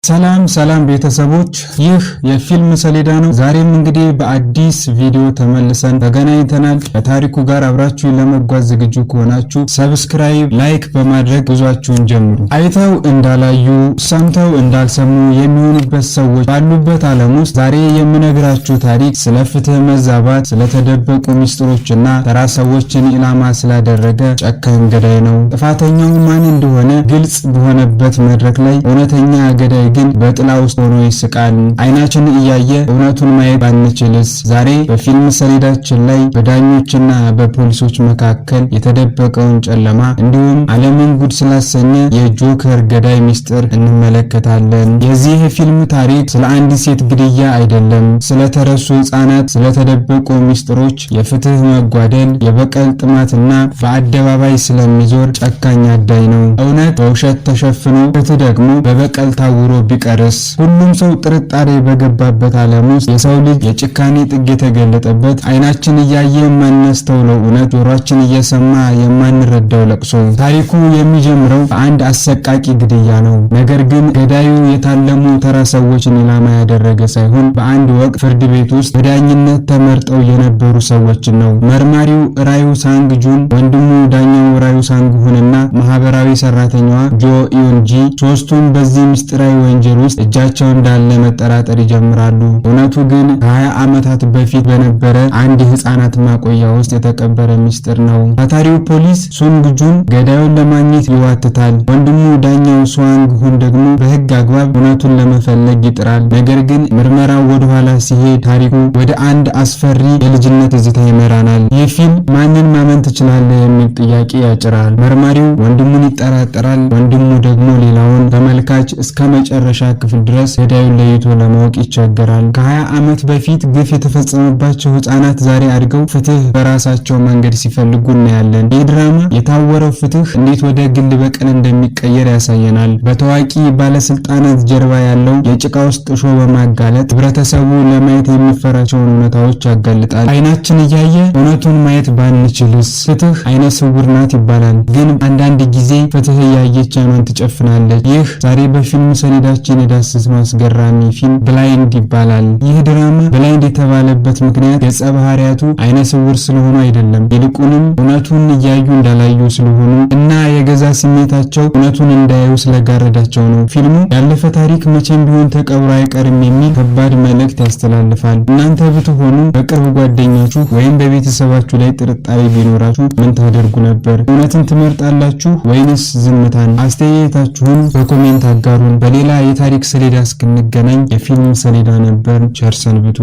ሰላም ሰላም ቤተሰቦች፣ ይህ የፊልም ሰሌዳ ነው። ዛሬም እንግዲህ በአዲስ ቪዲዮ ተመልሰን ተገናኝተናል። ከታሪኩ ጋር አብራችሁን ለመጓዝ ዝግጁ ከሆናችሁ subscribe፣ like በማድረግ ጉዟችሁን ጀምሩ። አይተው እንዳላዩ፣ ሰምተው እንዳልሰሙ የሚሆኑበት ሰዎች ባሉበት ዓለም ውስጥ ዛሬ የምነግራችሁ ታሪክ ስለ ፍትህ መዛባት፣ ስለተደበቁ ሚስጥሮችና ተራ ሰዎችን ኢላማ ስላደረገ ጨካኝ ገዳይ ነው። ጥፋተኛው ማን እንደሆነ ግልጽ በሆነበት መድረክ ላይ እውነተኛ ገዳይ ግን በጥላ ውስጥ ሆኖ ይስቃል። አይናችን እያየ እውነቱን ማየት ባንችልስ? ዛሬ በፊልም ሰሌዳችን ላይ በዳኞችና በፖሊሶች መካከል የተደበቀውን ጨለማ እንዲሁም ዓለምን ጉድ ስላሰኘ የጆከር ገዳይ ሚስጥር እንመለከታለን። የዚህ የፊልም ታሪክ ስለ አንዲት ሴት ግድያ አይደለም፣ ስለተረሱ ሕፃናት፣ ስለተደበቁ ሚስጥሮች፣ የፍትህ መጓደል፣ የበቀል ጥማትና በአደባባይ ስለሚዞር ጨካኝ አዳኝ ነው። እውነት በውሸት ተሸፍኖ፣ ፍትህ ደግሞ በበቀል ታውሮ ቢቀርስ? ሁሉም ሰው ጥርጣሬ በገባበት ዓለም ውስጥ የሰው ልጅ የጭካኔ ጥግ የተገለጠበት፣ አይናችን እያየ የማናስተውለው እውነት፣ ጆሮአችን እየሰማ የማንረዳው ለቅሶ። ታሪኩ የሚጀምረው በአንድ አሰቃቂ ግድያ ነው። ነገር ግን ገዳዩ የታለሙ ተራ ሰዎችን ኢላማ ያደረገ ሳይሆን በአንድ ወቅት ፍርድ ቤት ውስጥ በዳኝነት ተመርጠው የነበሩ ሰዎችን ነው። መርማሪው ራዩ ሳንግ ጁን፣ ወንድሙ ዳኛው ራዩ ሳንግ ሁንና ማህበራዊ ሰራተኛዋ ጆ ኢዮንጂ ሶስቱም በዚህ ምስጢራዊ ወንጀል ውስጥ እጃቸው እንዳለ መጠራጠር ይጀምራሉ። እውነቱ ግን ከ20 ዓመታት በፊት በነበረ አንድ የህፃናት ማቆያ ውስጥ የተቀበረ ምስጢር ነው። ታታሪው ፖሊስ ሱንግ ጁን ገዳዩን ለማግኘት ይዋትታል። ወንድሙ ዳኛው ስዋንግ ሁን ደግሞ በህግ አግባብ እውነቱን ለመፈለግ ይጥራል። ነገር ግን ምርመራው ወደኋላ ሲሄድ ታሪኩ ወደ አንድ አስፈሪ የልጅነት ትዝታ ይመራናል። ይህ ፊልም ማንን ማመን ትችላለህ የሚል ጥያቄ ያጭራል። መርማሪው ወንድሙን ይጠራጠራል፣ ወንድሙ ደግሞ ሌላውን። ተመልካች እስከ መጨረሻ ክፍል ድረስ ገዳዩን ለይቶ ለማወቅ ይቸገራል። ከ20 ዓመት በፊት ግፍ የተፈጸመባቸው ህፃናት ዛሬ አድገው ፍትህ በራሳቸው መንገድ ሲፈልጉ እናያለን። ይህ ድራማ የታወረው ፍትህ እንዴት ወደ ግል በቀል እንደሚቀየር ያሳየናል። በታዋቂ ባለስልጣናት ጀርባ ያለው የጭቃ ውስጥ እሾህ በማጋለጥ ህብረተሰቡ ለማየት የሚፈራቸውን እውነታዎች ያጋልጣል። አይናችን እያየ እውነቱን ማየት ባንችልስ? ፍትህ አይነ ስውር ናት ይባላል። ግን አንዳንድ ጊዜ ፍትህ እያየች አይኗን ትጨፍናለች። ይህ ዛሬ በፊልም ሰሌዳችን የዳሰስነው አስገራሚ ፊልም Blind ይባላል። ይህ ድራማ Blind የተባለበት ምክንያት ገጸ ባህሪያቱ አይነ ስውር ስለሆኑ አይደለም። ይልቁንም እውነቱን እያዩ እንዳላዩ ስለሆኑ እና የገዛ ስሜታቸው እውነቱን እንዳያዩ ስለጋረዳቸው ነው። ፊልሙ ያለፈ ታሪክ መቼም ቢሆን ተቀብሮ አይቀርም የሚል ከባድ መልእክት ያስተላልፋል። እናንተ ብትሆኑ በቅርብ ጓደኛችሁ ወይም በቤተሰባችሁ ላይ ጥርጣሬ ቢኖራችሁ ምን ታደርጉ ነበር? እውነትን ትመርጣላችሁ ወይንስ ዝምታን? አስተያየታችሁን በ comment አጋሩን። በሌላ የታሪክ ሰሌዳ እስክንገናኝ የፊልም ሰሌዳ ነበር። ቸር ሰንብቱ።